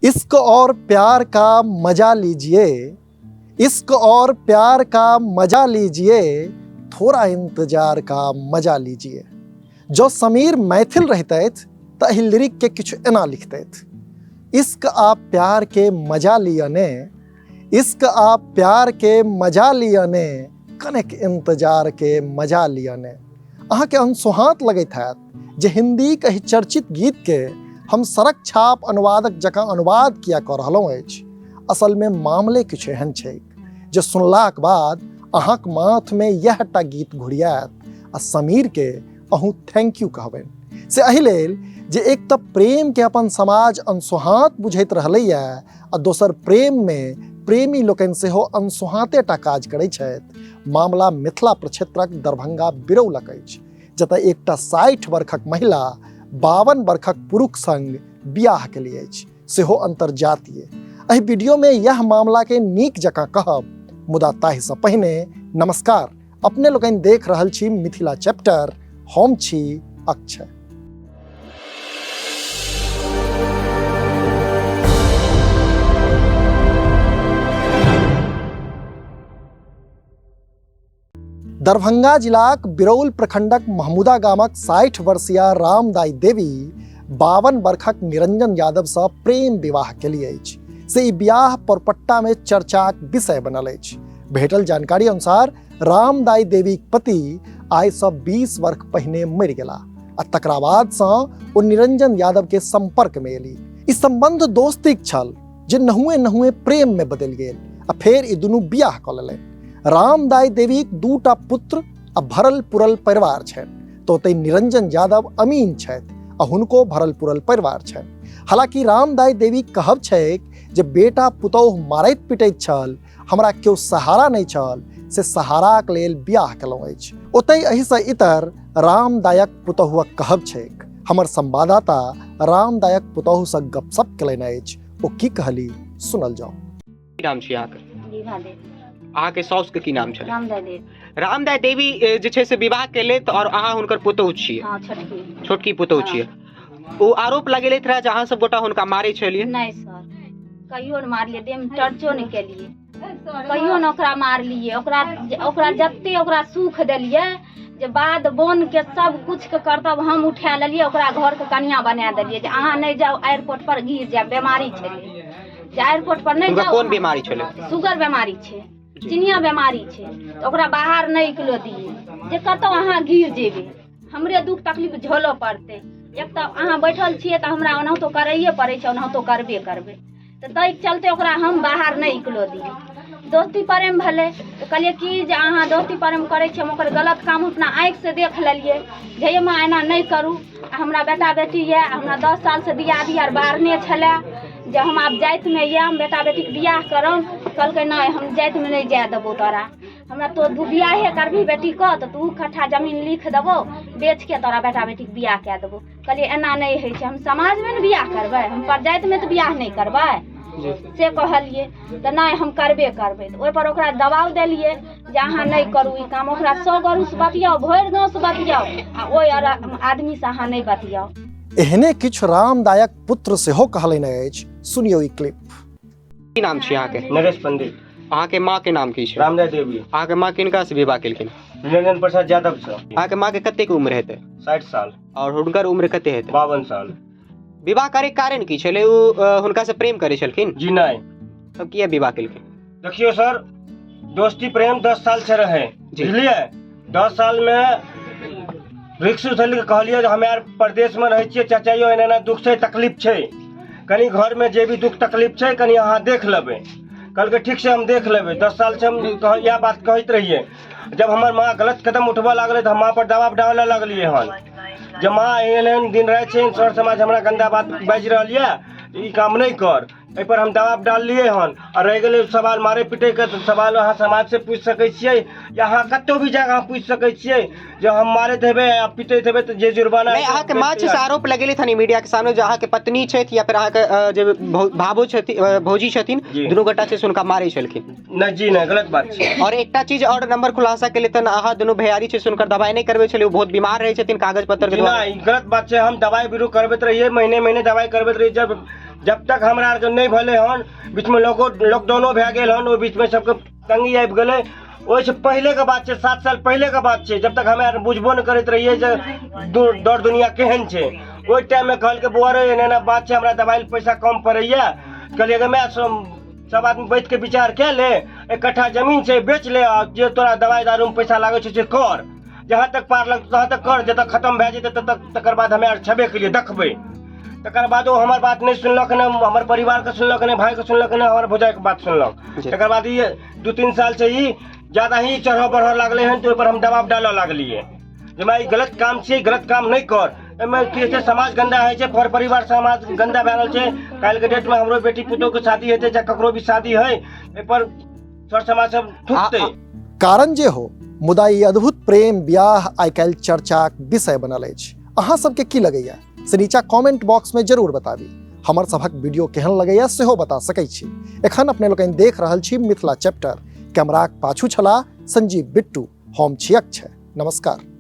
इश्क और प्यार का मजा लीजिए, इश्क और प्यार का मजा लीजिए, थोड़ा इंतजार का मजा लीजिए। जँ समीर मैथिल रहितथि तऽ एहि लिरिकके किछु एना लिखतथि, इश्क आ प्यार के मजा लिअ ने, इश्क आ प्यार के मजा लिअ ने, कनेक इंतजार के मजा लिअ ने। अहाँके अनसोहाँत लगैत हैत जे हिन्दीक एहि चर्चित गीतके हम सड़क छाप अनुवादक जकाँ अनुवाद किया कऽ रहलहुँ अछि। असलमे मामले किछु एहन छैक जे सुनलाक बाद अहाँक माथमे इएह टा गीत घुरियायत आ समीरके अहूँ thank you कहबनि। से एहि लेल जे एक तऽ प्रेमके अपन समाज अनसोहाँत बुझैत रहलैए आ दोसर प्रेममे प्रेमी लोकनि सेहो अनसोहाँते टा काज करै छथि। मामला मिथिला प्रक्षेत्रक दरभंगा बिरौलक अछि, जतय एकटा 60 वर्षक महिला 52 वर्षक पुरुष संग बियाह केली अछि, सेहो अंतर्जातीय। एहि वीडियो में यह मामला के नीक जकाँ कहब, मुदा ताहिसँ पहिने नमस्कार। अपने लोकनि देख रहल छी मिथिला चैप्टर, हम छी अक्षय। दरभंगा जिलाक बिरौल प्रखंडक महमूदा गामक 60 वर्षीय रामदाई देवी 52 वर्षक निरंजन यादव से प्रेम विवाह केली अछि। से ई बियाह परपट्टा में चर्चाक विषय बनल अछि। भेटल जानकारी अनुसार रामदाई देवीक पति आइ से 20 वर्ष पहिने मरि गेला आ तकरा बाद से ओ निरंजन यादव के संपर्क में एली। ई संबंध दोस्तीक छल जे नहुए नहुए प्रेम में बदलि गेल आ फेर ई दुनू बियाह कऽ लेलनि। रामदाई देवीक दूटा पुत्र आ भरल पुरल परिवार छनि, तो ओतहि निरंजन यादव अमीन छथि आ हुनको भरल पुरल परिवार छनि। हालांकि रामदाई देवीक कहब छैक जे बेटा पुतोह मारैत पिटैत छल, हमरा केओ सहारा नहि छल, से सहाराक लेल बियाह केलहुँ अछि। ओतहि एहिसँ इतर रामदायक पुतोहुक कहब छैक। हमर संवाददाता रामदायक पुतोहुसँ गपशप केलनि अछि, ओ की कहली सुनल जाओ। की नाम छी अहाँके? विभा देवी। अहाँके साउस के की नाम छलै? रामदाय देवी। रामदाय देवी जे छै से विवाह केलथि और अहाँ हुनकर पुतोहु छियै? हाँ, छोटकी। छोटकी पुतोहु छियै। ओ आरोप लगेलथि रहए जे अहाँ सब गोटा हुनका मारै छलियै। नहि सर, कहियो ने मारलियै, देह में टचो नहि केलियै, कहियो ने ओकरा मारलियै। ओकरा ओकरा जते ओकरा सुख देलियै जे बाद बन के सब कुछ के कर्तव्य हम उठा लेलियै, ओकरा घर के कनिया बना देलियै जे अहाँ नहि जाउ एयरपोर्ट पर, गिर जायब, बेमारी छलै जे एयरपोर्ट पर नहि हुनका जाउ। कोन बीमारी छलै? शुगर बीमारी छै, चिनिया बीमारी छै, तऽ ओकरा बाहर नहि निकलो दियै जे कतौ अहाँ गिर जेबै, हमरे दुख तकलीफ झेलऽ पड़तै। एक तऽ अहाँ बैठल छियै तऽ हमरा ओनाहितो करैए पड़ै छै, ओनाहितो करबे करबै, तऽ ताहिके चलते ओकरा हम बाहर नहि निकलो दियै। दोस्ती प्रेम भेलै तऽ कहलियै कि जे अहाँ दोस्ती प्रेम करै छियै, हम ओकर गलत काम अपना आँखिसँ देख लेलियै जे हे माँ एना नहि करू। आ हमरा बेटा बेटी यए, हमरा 10 सालसँ दियादी आर बारने छलए जे हम आब जातिमे आयब, बेटा बेटीके बियाह करब। कहलकै नहि, हम जातिमे नहि जाय देबौ तोरा, हमरा तो दू बियाहे करबही बेटीके तऽ 2 कट्ठा जमीन लिख देबौ, बेचके तोरा बेटा बेटीके बियाह कए देबौ। कहलियै एना नहि होइ छै, हम समाजमे ने बियाह करबै, हम परजातिमे तऽ बियाह नहि करबै, से कहलियै तऽ नहि हम करबे करबै। तऽ ओहिपर ओकरा दबाव देलियै जे अहाँ नहि करू ई काम, ओकरा 100 गोरूसँ बतियाउ, भरि गाँवसँ बतियाउ, आ ओहि आदमीसँ अहाँ नहि बतियाउ। एहने किछु रामदायक पुत्र सेहो कहलनि अछि, सुनियौ ई क्लिप। की नाम छी अहाँके? नरेश पंडित। अहाँके माँ के नाम की छै? रामदाय देवी। अहाँके माँ किनका से विवाह केलखिन? निरंजन प्रसाद यादव से। अहाँके माँ के कतेक उम्र हेतै? 60 साल। और हुनकर उम्र कते हेतै? 52 साल। विवाह करे के कारण की छलै? ओ हुनका से प्रेम करै छलखिन? जी नहीं। तब किया विवाह केलखिन? देखियो सर, दोस्ती प्रेम 10 साल से रहे, जी। बुझलिए? 10 साल में रिक्स उठल के कहलिए जे हम यार प्रदेश में रहै छियै चाचा यो, एना एना दुख छै तकलीफ छै, कनी घर में जे भी दुख तकलीफ छै कनी अहाँ देख लेबै। कहलकै ठीक छै हम देख लेबै। 10 साल से हम इएह बात कहैत रहियै। जब हमर माँ गलत कदम उठबऽ लागलै तऽ हम माँ पर दबाव डालऽ लगलियै हन जे माँ एहन एहन दिन राति छै, सर समाज हमरा गन्दा बात बाजि रहल यऽ, ई काम नहि कर। एहिपर हम दबाव डाललियै हन। आ रहि गेलै सवाल मारै पीटैके, तऽ सवाल अहाँ समाजसँ पूछि सकै छियै या अहाँ कतहु भी जाकऽ अहाँ पूछि सकै छियै जे हम मारैत हेबै आ पीटैत हेबै तऽ जे जुर्माना। नहि, अहाँके माँ छै से आरोप लगेलथि हन मीडिया के सामने जे अहाँके पत्नी छथि या फेर अहाँके जे भावो छथि, भौजी छथिन, दुनू गोटा छै से हुनका मारै छलखिन। नहि जी नहि, गलत बात छै। और एकटा चीज और नंबर खुलासा केलथि हन, अहाँ दुनू भैयारी छै से हुनकर दवाइ नहि करबै छलियै, ओ बहुत बीमार रहै छथिन कागज पत्तर के जी द्वारा। नहि, ई गलत बात छै। हम दवाइ बीरो करबैत रहियै, महीने महीने दवाइ करबैत रहियै। जब जब तक हमरा आरके नहि भेलै हन, बीचमे लॉकडाउनो भए गेल हन, ओहि बीचमे सबके तंगी आबि गेलै। ओहिसँ पहिलेके बात छै, 7 साल पहिलेके बात छै, जब तक हमे आर बुझबो नहि करैत रहियै जे दौड़ दुनिया केहन छै। ओहि टाइममे कहलकै, बौआ रे, एना एना बात छै, हमरा दवाइ लए पैसा कम पड़ैए। कहलियै गे माय, सब आदमी बैठ के विचार कए ले, 1 कट्ठा जमीन छै, बेच ले, आ जे तोरा दवाइ दारूमे पैसा लागै छै से कर, जहाँ तक पार लगतौ तहाँ तक कर, जतऽ खतम भए जेतै तब तक, तकर बाद हमे आर छेबे केलियै, देखबै। तकर बाद ओ हमर बात नहि सुनलक, नहि हमर परिवारके सुनलक, नहि भाइके सुनलक, नहि हमर भौजाइके बात सुनलक। तकर बाद ई 2-3 साल से ई ज्यादा ही चढ़ऽ बढ़ऽ लागलै हन, तऽ ओहिपर हम दबाव डालऽ लागलियै जे माय, ई गलत काम छियै, गलत काम नहि कर। एहिमे की होइ छै, समाज गन्दा होइ छै, पर परिवार समाज गन्दा भए रहल छै। काल्हिके डेटमे हमरो बेटी पुतोहके शादी हेतै, चाहे ककरो भी शादी हइ, एहिपर सर समाज सब थूकतै। कारण जे हो, मुदा ई अद्भुत प्रेम ब्याह आइ काल्हि चर्चाक विषय बनल अछि। अहाँ सबके की लगैया से नीचा कमेंट बॉक्स में जरूर बताबी। हमर सभक वीडियो केहन लगैया सेहो बता सकै छी। एखन अपने लोकनि देख रहल छी मिथिला चैप्टर। कैमराक पाछू छला संजीव बिट्टू, हम छी अक्षय। नमस्कार।